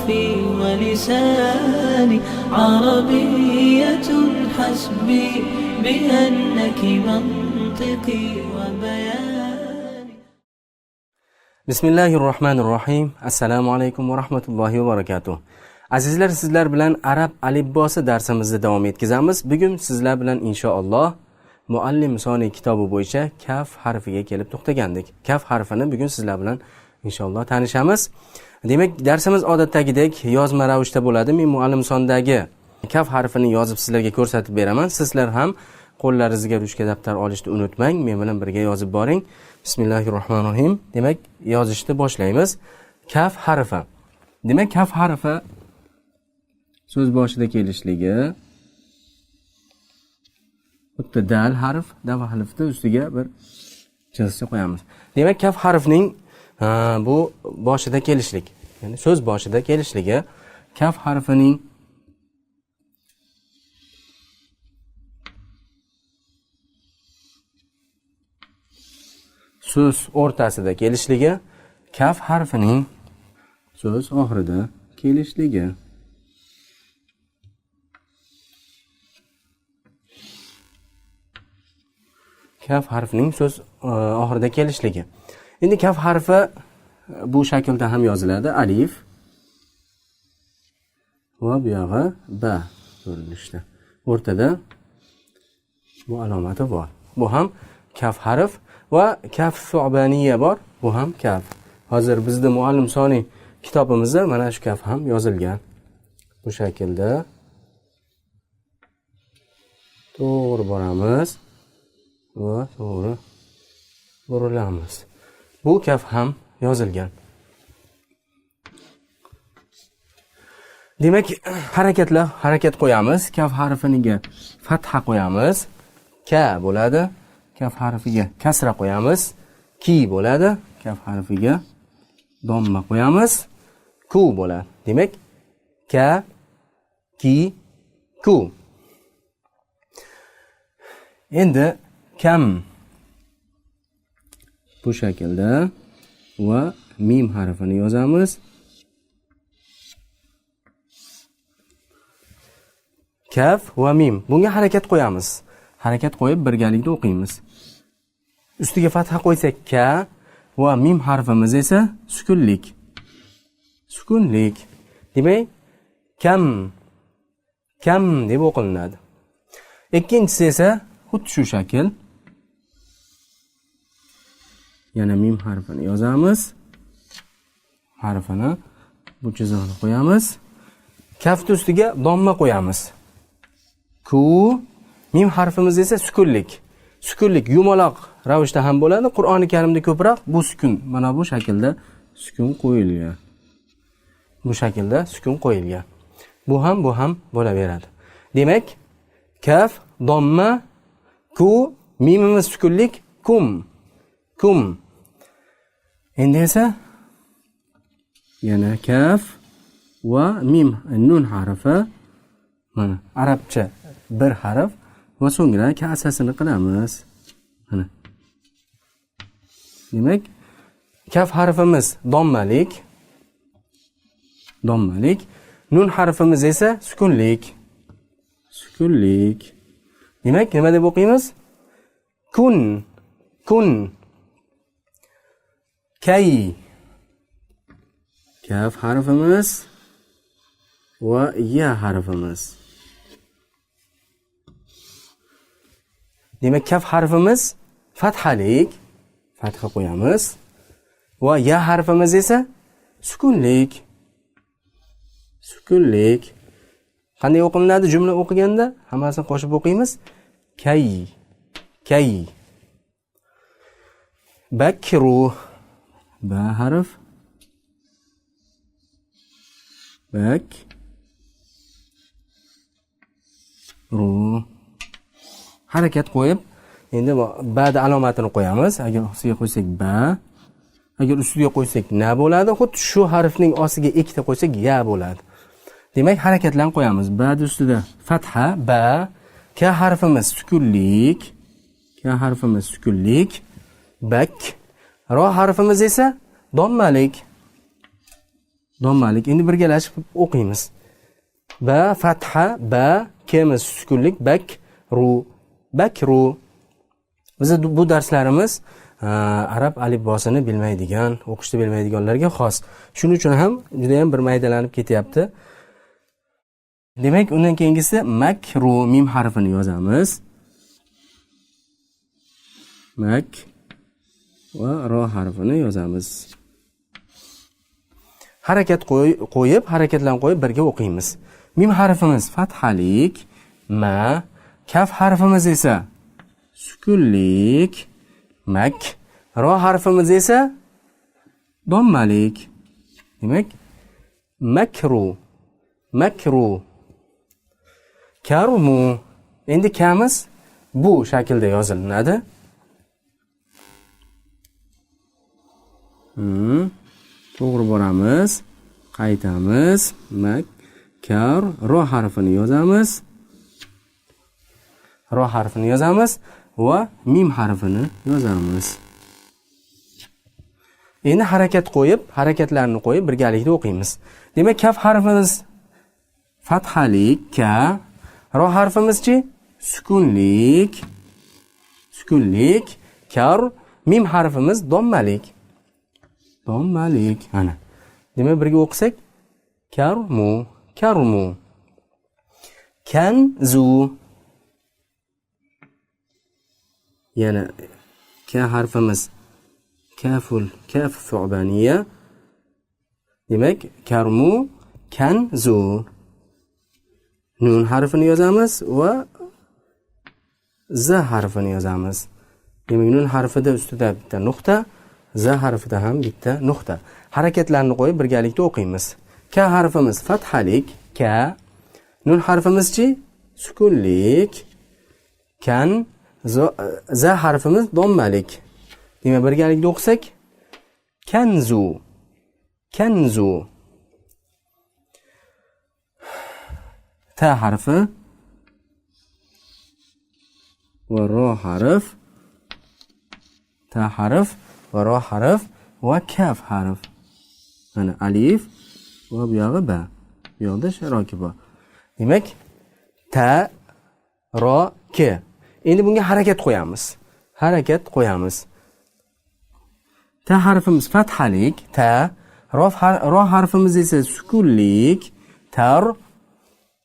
حروفي ولساني، عربية حسبي بأنك منطقي وبياني. Bismillahir rohmanir rohim. Assalomu alaykum va rahmatullohi va barakatuh. Azizlar, sizlar bilan arab alifbosi darsimizni davom etkazamiz. Bugun sizlar bilan inshaalloh Muallim Soniy kitobi bo'yicha kaf harfiga kelib to'xtagandik. Kaf harfini bugun sizlar bilan inshaalloh tanishamiz. Demak, darsimiz odatdagidek yozma ravishda bo'ladi. Men Muallim Sondagi kaf harfini yozib sizlarga ko'rsatib beraman. Sizlar ham qo'llaringizga ruchka, daftar olishni unutmang. Men bilan birga yozib boring. Bismillahirrohmanirrohim. Demak, yozishni boshlaymiz. Kaf harfi. Demak, kaf harfi so'z boshida kelishligi xuddi dal harf, dal harfni ustiga bir chiziqcha qo'yamiz. Demak, kaf harfning bu boshida kelishlik, ya'ni so'z boshida kelishligi, kaf harfining so'z o'rtasida kelishligi, kaf harfining so'z oxirida kelishligi. Kaf harfining so'z oxirida kelishligi. Endi kaf harfi bu shaklda ham yoziladi. Alif va bu yog'i ba ko'rinishda. O'rtada bu alomati bor. Bu ham kaf harf va kaf su'baniya bor. Bu ham kaf. Hozir bizda Muallim Soniy kitobimizda mana shu kaf ham yozilgan. Bu shaklda to'g'ri boramiz va to'g'ri burilamiz. Bu kaf ham yozilgan. Demak, harakatlar, harakat qo'yamiz. Kaf harfiniga fatha qo'yamiz. Ka bo'ladi. Kaf harfiga kasra qo'yamiz. Ki bo'ladi. Kaf harfiga domma qo'yamiz. Ku bo'ladi. Demak, ka, ki, ku. Endi kam bu shaklda va mim harfini yozamiz. Kaf va mim. Bunga harakat qo'yamiz. Harakat qo'yib birgalikda o'qiymiz. Ustiga fatha qo'ysak ka va mim harfimiz esa sukunlik. Sukunlik. Demak, kam, kam deb o'qilinadi. Ikkinchisi esa xuddi shu shakl. Yana mim harfini yozamiz. Harfini bu chiziqni qo'yamiz. Kaft ustiga domma qo'yamiz. Ku, mim harfimiz esa sukunlik. Sukunlik yumaloq ravishda ham bo'ladi. Qur'oni Karimda ko'proq bu sukun, mana bu shaklda sukun qo'yilgan. Bu shaklda sukun qo'yilgan. Bu ham, bu ham bo'laveradi. Demak, kaf, domma, ku, mimimiz sukunlik, kum. Kum. Endi esa yana kaf va mim, nun harfi, mana arabcha bir harf va so'ngra kasasini qilamiz. Mana. Demak, kaf harfimiz dommalik, dommalik, nun harfimiz esa sukunlik. Sukunlik. Demak, nima deb o'qiymiz? Kun, kun. Kay. Kaf harfimiz va ya harfimiz. Demak, kaf harfimiz fathalik, fatha qo'yamiz va ya harfimiz esa sukunlik. Sukunlik. Qanday o'qilinadi jumla o'qiganda? Hammasini qo'shib o'qiymiz. Kay, kay. Bakru. Ba harf. Bak. Ru. Harakat qo'yib, endi ba'da alomatini qo'yamiz. Agar ostiga qo'ysak ba, agar ustiga qo'ysak na bo'ladi. Xuddi shu harfning ostiga ikkita qo'ysak ya bo'ladi. Demak, harakatlarni qo'yamiz. Ba'da ustida fatha, ba, ka harfimiz sukunlik, ka harfimiz sukunlik, bak, ro harfimiz esa dommalik. Dommalik. Endi birgalashib o'qiymiz. Ba fatha ba, kemiz sukunlik, bak ru, bakru. Biza bu darslarimiz arab alifbosini bilmaydigan, o'qishni bilmaydiganlarga xos. Shuning uchun ham juda ham bir maydalanib ketyapti. Demak, undan keyingisi makru, mim harfini yozamiz. Mak va ro harfini yozamiz. Harakat qo'yib, harakatlarni qo'yib birga o'qiymiz. Mim harfimiz fathalik, ma, kaf harfimiz esa sukunlik, mak, ro harfimiz esa dommalik. Demak, makru, makru. Karmu. Endi kamiz bu shaklda yozilinadi. To'g'ri boramiz, qaytamiz, mak, kar, ro harfini yozamiz. Ro harfini yozamiz va mim harfini yozamiz. Endi harakat qo'yib, harakatlarni qo'yib birgalikda o'qiymiz. Demak, kaf harfimiz fathalik, ka, ro harfimizchi sukunlik, sukunlik, kar, mim harfimiz dommalik. Dommalik. Ana. Demak, birga o'qisak, karmu, karmu. Kanzu. Yana ka harfimiz kaful, kaf thu'baniya. Demak, karmu, kanzu. Nun harfini yozamiz va z harfini yozamiz. Demak, nun harfida ustida bitta nuqta, z harfida ham bitta nuqta. Harakatlarni qo'yib birgalikda o'qiymiz. K harfimiz fathalik, ka, nun harfimizchi sukunlik, kan, z harfimiz dommalik. Demak, birgalikda o'qisak, kanzu, kanzu. Ta harfi va ro harf, ta harf va ro harf va kaf harf. Mana alif va bu yog'i ba. Bu yoqda sharoki bor. Demak, ta, ro, k. Endi bunga harakat qo'yamiz. Harakat qo'yamiz. Ta harfimiz fathalik, ta, ro harfimiz esa sukunlik, tar,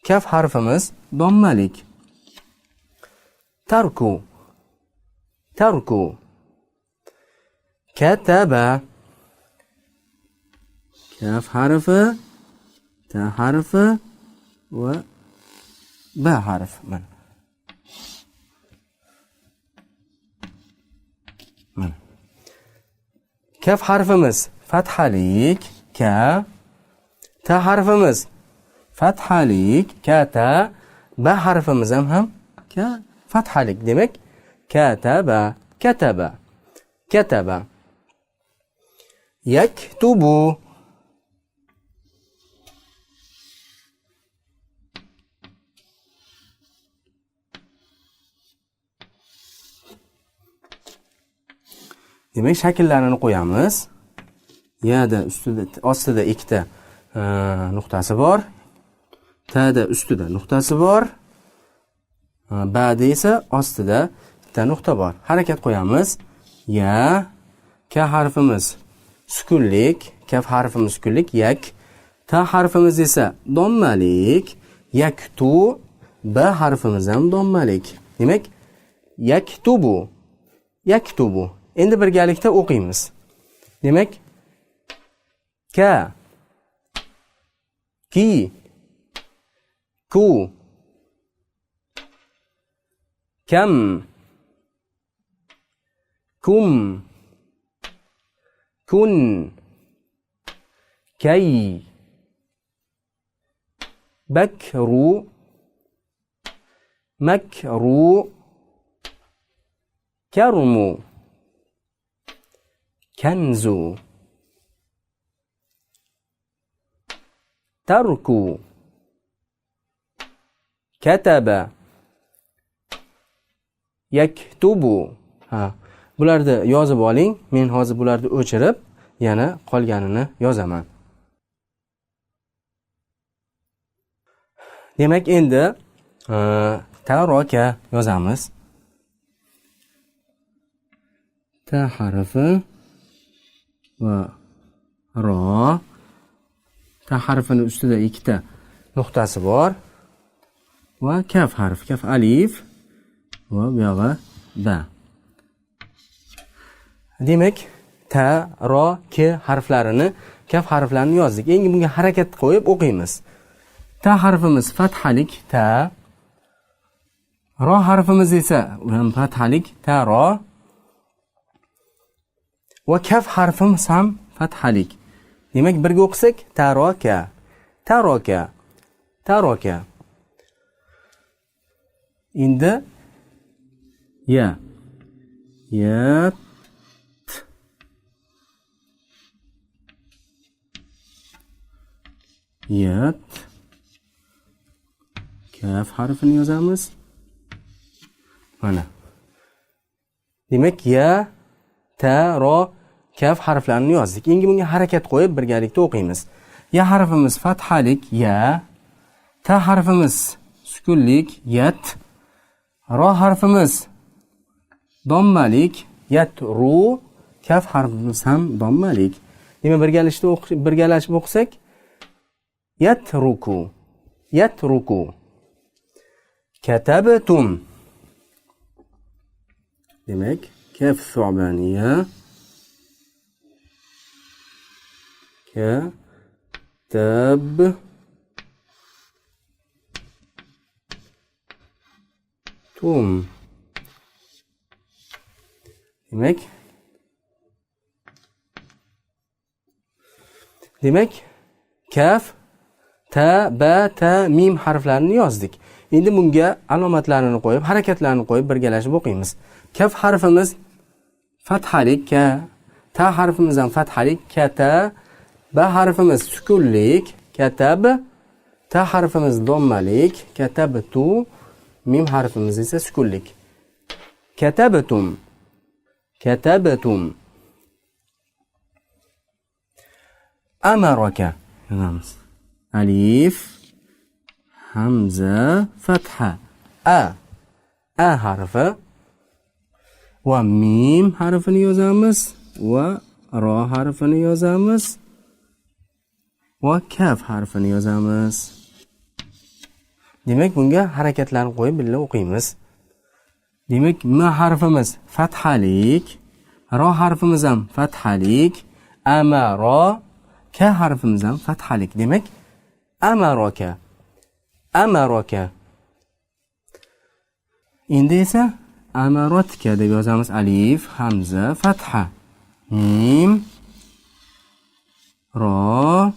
kaf harfimiz dommalik. Tarku, tarku. Kataba. Kaf harfi, ta harfi va ba harfi. Mana. Mana. Kaf harfimiz fathalik, ka, ta harfimiz fathalik, ka, ta, ba harfimiz ham ka fathalik. Demak, kataba, kataba, kataba. Yaktubu. Demak, shakllarini qo'yamiz. Yada ustida, ostida ikkita nuqtasi bor. Tada ustida nuqtasi bor. Ba'da esa ostida bitta nuqta bor. Harakat qo'yamiz. Ya, ka harfimiz sukunlik, kaf harfimiz sukunlik, yak, ta harfimiz esa dommalik, yaktu, ba harfimiz ham dommalik. Demak, yaktubu, yaktubu. Endi birgalikda o'qiymiz. Demak, ka, ki, ku, kam, kum, kun, kay, bakru, makru, karmu, kanzu, tarku, kataba, yaktubu. Ha, bularni yozib oling. Men hozir bularni o'chirib, yana qolganini yozaman. Demak, endi taroka yozamiz. Ta harfi va ro. Ta harfini ustida ikkita nuqtasi bor va kaf harfi, kaf alif va bu yog'i ba. Demak, ta, ro, k harflarini, kaf harflarini yozdik. Endi bunga harakat qo'yib o'qiymiz. Ta harfimiz fathalik ta, ro harfimiz esa u ham fathalik ta ro va kaf harfimiz ham fathalik. Demak, birga o'qisak taroka, taroka, taroka. Endi ya, ya, t, yat, kaf harfini yozamiz. Mana. Demak, ya, ta, ro, kaf harflarini yozdik. Endi bunga harakat qo'yib birgalikda o'qiymiz. Ya harfimiz fathalik ya, ta harfimiz sukunlik yat, ro harfimiz dommalik yat ru, kaf harfimiz ham dommalik. Demak, birgalashib o'qisak yatruku, yatruku. Katabtum. Demak, kaf su'baniya, katab tum. Demak, kaf, ta, ba, ta, mim harflarini yozdik. Endi bunga alomatlarini qo'yib, harakatlarini qo'yib birgalashib o'qiymiz. Kaf harfimiz fathalik ka, ta harfimiz ham fathalik kata, ba harfimiz sukunlik katab, ta harfimiz dommalik katabtu, mim harfimiz esa sukunlik. Katabtum, katabtum. Amaraka yozamiz. Alif, hamza, fatha. A, a harfi va mim harfini yozamiz va ro harfini yozamiz va kaf harfini yozamiz. Demak, bunga harakatlarni qo'yib birga o'qiymiz. Demak, m harfimiz fathalik, ro harfimiz ham fathalik, amaro, k harfimiz ham fathalik. Demak, amaroka, amaroka. Endi esa amarotka deb yozamiz. Alif, hamza, fatha, mim, ro,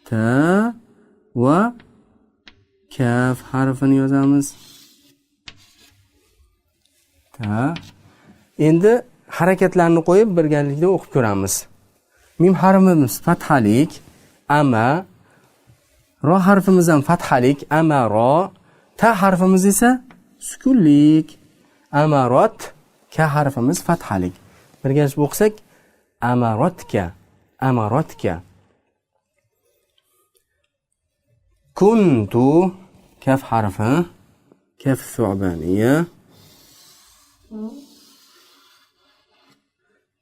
ta va kaf harfini yozamiz. Ta. Endi harakatlarni qo'yib birgalikda o'qib ko'ramiz. Mim harfimiz fathalik, ama, ro harfimiz ham fathalik, amaro, ta harfimiz esa sukunlik, amarot, ka harfimiz fathalik. Birgalashib o'qisak amarotka, amarotka. Kuntu, kaf harfi, kaf su'baniya.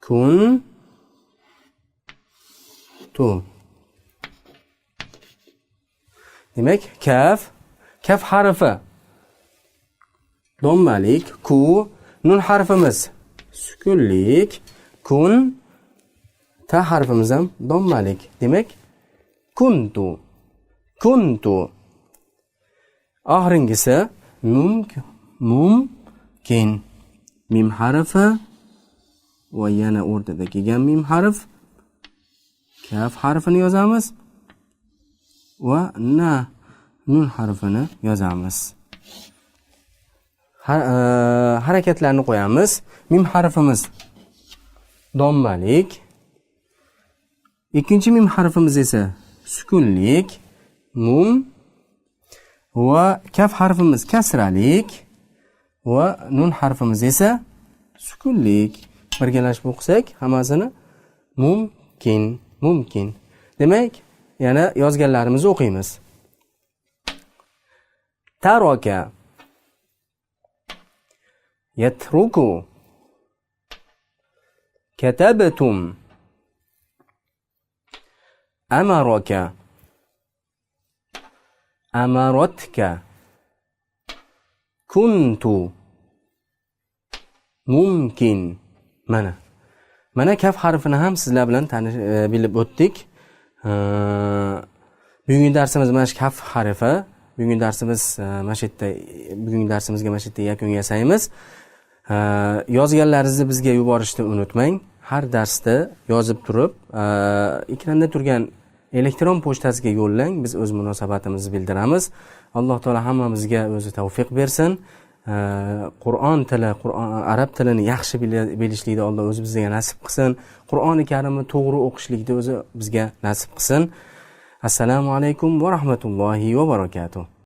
Kun tu. Demak, kaf, kaf harfi dommalik, ku, nun harfimiz sukunlik, kun, ta harfimiz ham dommalik. Demak, kuntu, kuntu. Oxirgisi mumkin. Mim harfi va yana o'rtada kelgan mim harf, kaf harfini yozamiz va na, nun harfini yozamiz. Harakatlarni qo'yamiz. Mim harfimiz dommalik, ikkinchi mim harfimiz esa sukunlik, mum va kaf harfimiz kasralik va nun harfimiz esa sukunlik. Birgalashib o'qisak hammasini mumkin, mumkin. Demak, Yana yozganlarimizni o'qiymiz. Taraka, yatruku, katabtum, amaraka, amaratka, kuntu, mumkin. Mana kaf harfini ham sizlar bilan bilib o'tdik. Bugungi darsimiz mana shu kaf harfi. Bugungi darsimiz mana shu yerda, bugungi darsimizga mana shu yerda yakun yasaymiz. Yozganlaringizni bizga yuborishni unutmang. Har darsda yozib turib, ekranda turgan elektron pochtasiga yo'llang. Biz o'z munosabatimizni bildiramiz. Alloh taolo hammamizga o'zi tavfiq bersin. Qur'on tili, Qur'on, arab tilini yaxshi bilishlikni Alloh o'zi bizga nasib qilsin. Qur'oni Karimni to'g'ri o'qishlikni o'zi bizga nasib qilsin. Assalomu alaykum va rahmatullohi va barakatuh.